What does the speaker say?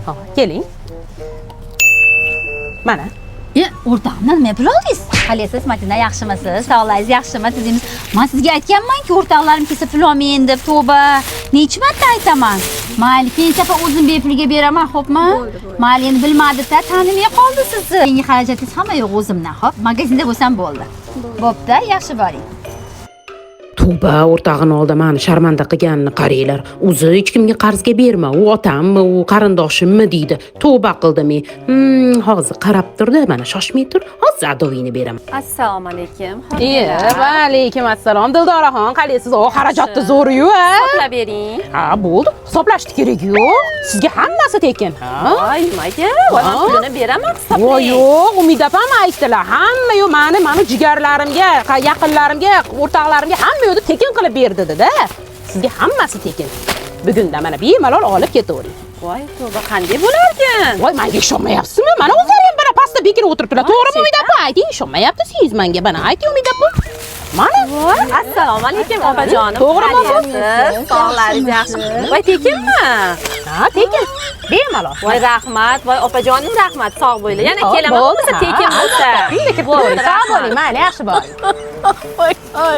Hop, keling. Mana. O'rtog'imdan nima pul oldingiz? Qalaysiz, Madina, yaxshimisiz? Sog'ligingiz yaxshimi? Tizingiz? Men sizga aytganman-ki, o'rtoqlarim kelsa pul olmayin deb, tavba. Necha marta aytaman? Mayli, keyin safar o'zim bepulga beraman, xo'pmi? Mayli, endi bilmadi-da, tanimay qoldi sizni. Keyingi xarajatingiz hamma yo'q o'zimdan, xo'p? Magazinda bo'lsam bo'ldi. Bo'pti, yaxshi boring. Tavba, o'rtog'ini oldi mani sharmanda qilganini qaranglar. O'zi hech kimga qarzga berma, u otammi, u qarindoshimmi deydi. Tavba qildim. Hozir qarab turdi, mana shoshmay tur. Hozir adovingni beraman. Assalomu alaykum. Va alaykum assalom. Dildoraxon, qalaysiz? O, xarajatni zo'ri-yu, a? Hisoblab bering. Ha, bo'ldi. Hisoblashni keragi yo'q. Sizga hammasi tekin, ha? Voy, nimaga? Voy, men pulini beraman, hisoblang. Voy, yo'q, Umid opam aytdilar. Hamma yo'q, mani jigarlarimga, yaqinlarimga, o'rtoqlarimga hamma yo'qni tekin qilib berdi dedi-da. Sizga hammasi tekin. Bugunda mana bemalol olib ketavering. Voy, tavba, qanday bo'larkan? Voy, menga ishonmayapsizmi? Mana o'zlari ham mana pastda bekinib o'tiribdilar. To'g'rimi, Umid opa? Ayting, ishonmayapsiz menga. Mana ayting, Umid opa. Mana. Assalomu alaykum, opajonim. To'g'rimi, opa? Qalaysiz? Sog'ligingiz yaxshimi? Voy, tekinmi? Ha, tekin. Bemalol. Voy, rahmat. Voy, opajonim, rahmat. Sog' bo'linglar. Yana kelaman, bo'lmasa tekin bo'lsa. Uyga kirib turing. Sog' bo'ling, mayli, yaxshi bo'ling. Voy, voy.